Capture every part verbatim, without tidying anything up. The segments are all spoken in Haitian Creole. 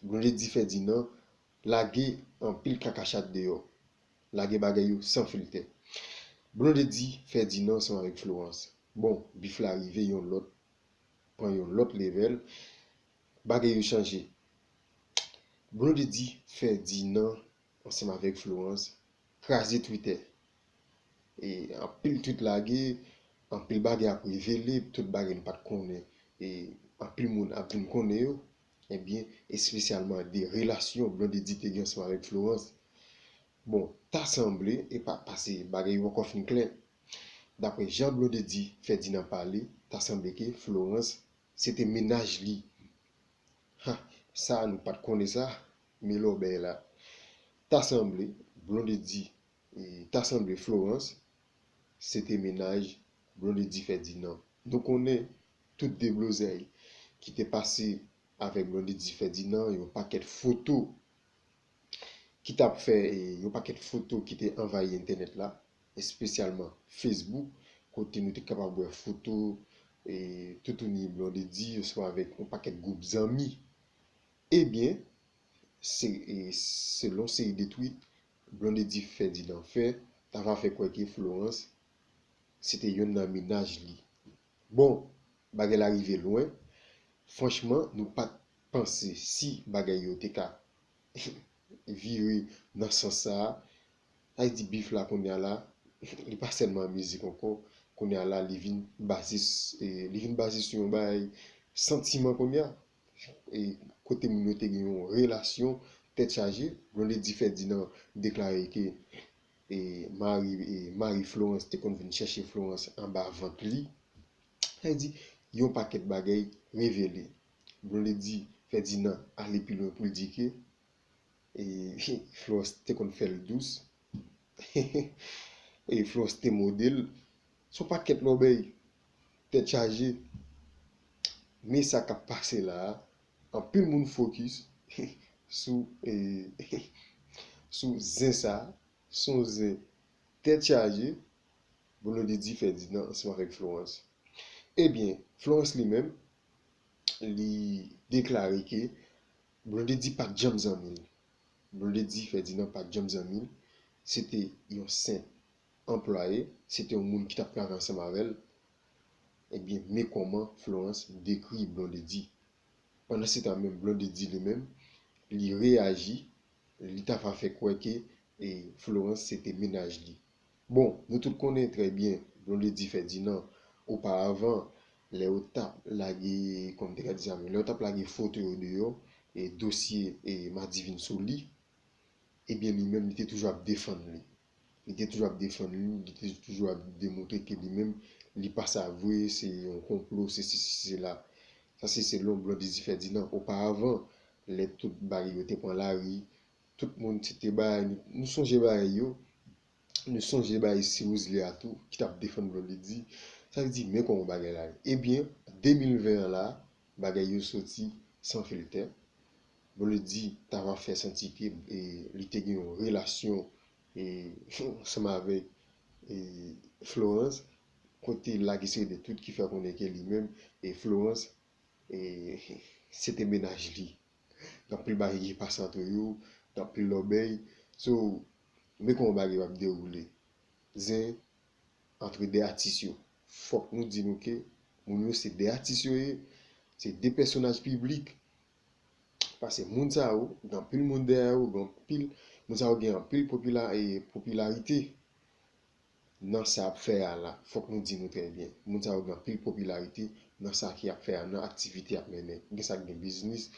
Blondedy Ferdinand lage anpil kakachat deyò. Lage bagay yo san filtè. Blondedy Ferdinand ansanm avèk Florence. Bon, bif la rive yon lòt, pran yon lòt level. Bagay yo chanje. Blondedy Ferdinand ansanm avèk Florence kraze Twitter. E anpil tweet lage, anpil bagay ap revele, tout bagay nou pa t konnen. E anpil moun ap vin konnen yo. Ebyen, espesyalman de relasyon Blondedy te gen ansanm avèk Florence. Bon, ta sanble, e pa pase bagay yo poko fin klè. Daprè jan Blondedy Ferdinand pale, ta sanble ke Florence se te mennaj li. Ha, sa nou pa t konnen sa, men lòbèy la. Ta sanble, Blondedy, e, ta sanble Florence, se te mennaj Blondedy Ferdinand. Nou konnen tout deblozèy ki te pase avèk Blondedy Ferdinand, yon pakèt foto ki t ap fè, e, yon pakèt foto ki te anvayi entènèt la, espesyalman Facebook, kote nou te kapab wè foto, e, toutouni Blondedy ansanm avèk yon pakèt gwoup zanmi. Ebyen, se, e, selon seri de tweet Blondedy Ferdinand fè, ta va fè kwè ke Florence se te yonn nan mennaj li. Bon, bagay la rive lwen. Franchman, nou pa t panse si bagay yo te ka vire nan sans sa a. Sa vle di bif la kounye a la, li pa sèlman mizik ankò. Kounye a la, li vin baze s-, e, li vin baze sou yon bagay santiman kounye a. E kote moun yo te gen yon relasyon tèt chaje, Blondedy Ferdinand deklare ke, e, mari, e, mari Florence te konn vin chèche Florence anba vant li. Sa vle di, yon pakèt bagay revele. Blondedy Ferdinand ale pi lwen pou l di ke, e, Florence te konn fè l dous. E Florence te mode l. Se yon pakèt lòbèy. Tèt chaje. Men sa k ap pase la a, anpil moun fokis sou, e, sou zen sa a. Se yon zen tèt chaje Blondedy Ferdinand ansanm avèk Florence. Ebyen, Florence li menm, li deklare ke Blondedy pa t janm zanmi l. Blondedy Ferdinand pa t janm zanmi l. Se te yon senp anplwaye, se te yon moun ki t ap travay ansanm avè l. Ebyen, men kòman Florence dekri Blondedy. Pandansetan menm, Blondedy li menm, li reyaji, li ta va fè kwè ke, e, Florence se te mennaj li. Bon, nou tout konnen trè byen, Blondedy Ferdinand, oparavan, lè yo t ap lage, kòman m te ka di sa menm, lè yo t ap lage foto yo deyò, e dosye, e, Madivine sou li, ebyen, li menm, li te toujou ap defann li. Li te toujou ap defann li, li te toujou ap demontre ke li menm, li pa sa vre, se yon konplo, se sesi, se sela. Sa se selon Blondedy Ferdinand. Oparavan, lè tout bagay yo te pran lari, tout moun se te bay, nou, nou sonje bagay yo, nou sonje bagay Sirouz li a tou, ki t ap defann Blondedy. Sa vle di, men kòman bagay la ye. Ebyen, de mil ven an la, bagay yo soti san filtè. Blondedy ta va fè santi ke, e, li te gen yon relasyon, e, ansanm avèk, e, Florence, kote l lage seri de tweet ki fè konnen ke li menm e Florence, e, se te mennaj li. Gen anpil bagay ki pase antre yo, gen anpil lòbèy. So, men kòman bagay yo ap dewoule. Zen antre de atis yo. Fòk nou di nou ke moun yo se de atis yo ye, se de pèsonaj piblik. Paske moun sa yo, gen anpil moun dèyè yo, gen anpil, moun sa yo gen anpil popila-, e, popilarite nan sa y ap fè a la. Fòk nou di nou trè byen. Moun sa yo gen anpil popilarite nan sa ke y ap fè a, nan aktivite y ap mennen. Gen sa ki gen biznis,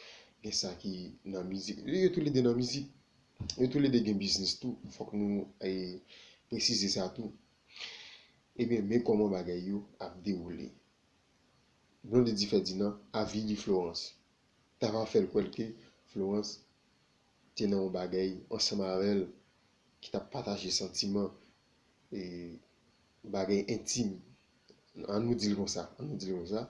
gen sa ki nan mizik. Yo toulede nan mizik. Yo toulede gen biznis tou. Fòk nou, e, presize sa tou. Ebyen, men kòman bagay yo ap dewoule. Blondedy Ferdinand avili Florence. Ta va fè l kwè ke Florence te nan yon bagay ansanm avè l, ki t ap pataje santiman, e, bagay entim. An nou di l konsa, an nou di l konsa.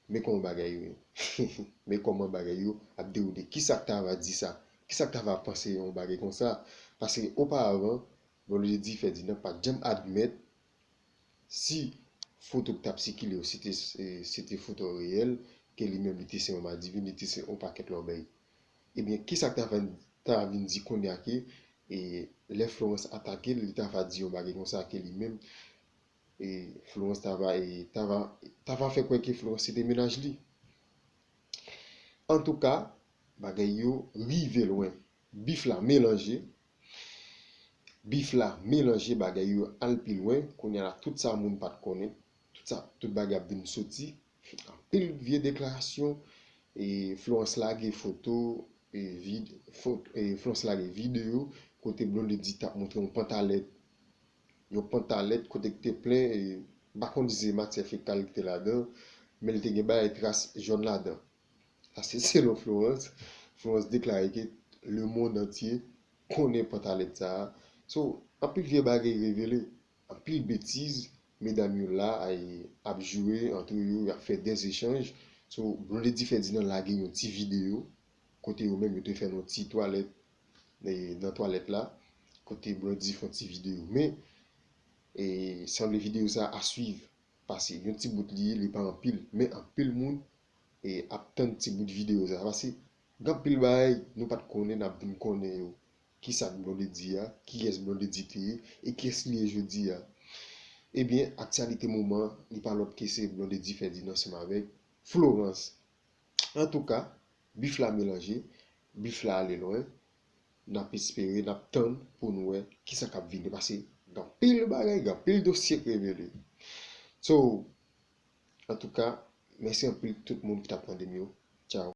Men kòman bagay yo ye. Men kòman bagay yo ap dewoule. Kisa k ta va di sa? Kisa k ta va panse yon bagay konsa? Paske oparavan, Blondedy Ferdinand pa t janm admèt si foto k t ap sikile yo, se te, e, se te foto reyèl, ke li menm li te se yon madivin, li te se yon pakèt lòbèy. Ebyen, kisa k ta vin, ta vin di kounye a ke, e, lè Florence atake l, li ta va di yon bagay konsa ke li menm, e, Florence ta va, e, ta va, ta va fè kwè ke Florence se te mennaj li. Antouka, bagay yo rive lwen. Bif la melanje. Bif la melanje, bagay yo al pi lwen. Kounye a la, tout sa moun pa t konnen. Tout sa, tout bagay ap vin soti. Anpil vye deklarasyon. E Florence lage foto, e vid-, fo-, e Florence lage videyo kote Blondedy t ap montre yon pantalèt. Yon pantalèt kote ki te plen, e m pa konn si se matyè fekal ki te ladan, men li te gen bagay tras jòn ladan. Sa se selon Florence. Florence deklare ke lemonn antye konnen pantalèt sa a. So, anpil vye bagay revele, anpil betiz, medam yo la, ay, ap joure antre yo, y ap fè dèzechanj. So, Blondedy Ferdinand lage yon ti videyo, kote yo menm yo te fè nan ti twalèt, e, nan twalèt la, kote Blondedy fè yon ti videyo. Men, e, sanble videyo sa a swiv, pase yon ti bout li ye, li pa anpil, men anpil moun, e, ap tann ti bout videyo sa a, pase gen anpil bagay nou pa t konnen, n ap vin konnen yo. Kisa k Blondedy a, kiyès Blondedy te ye, e kiyès li ye jodi a. Ebyen, aktyalite moman, li pa lòt ke se Blondedy Ferdinand ansanm avèk Florence. Antouka, bif la melanje, bif la ale lwen. N ap espere, n ap tann pou n wè kisa k ap vini. Pase gen anpil bagay, gen anpil dosye k revele. So, antouka, mèsi anpil tout moun ki t ap tande m yo. Tchaw.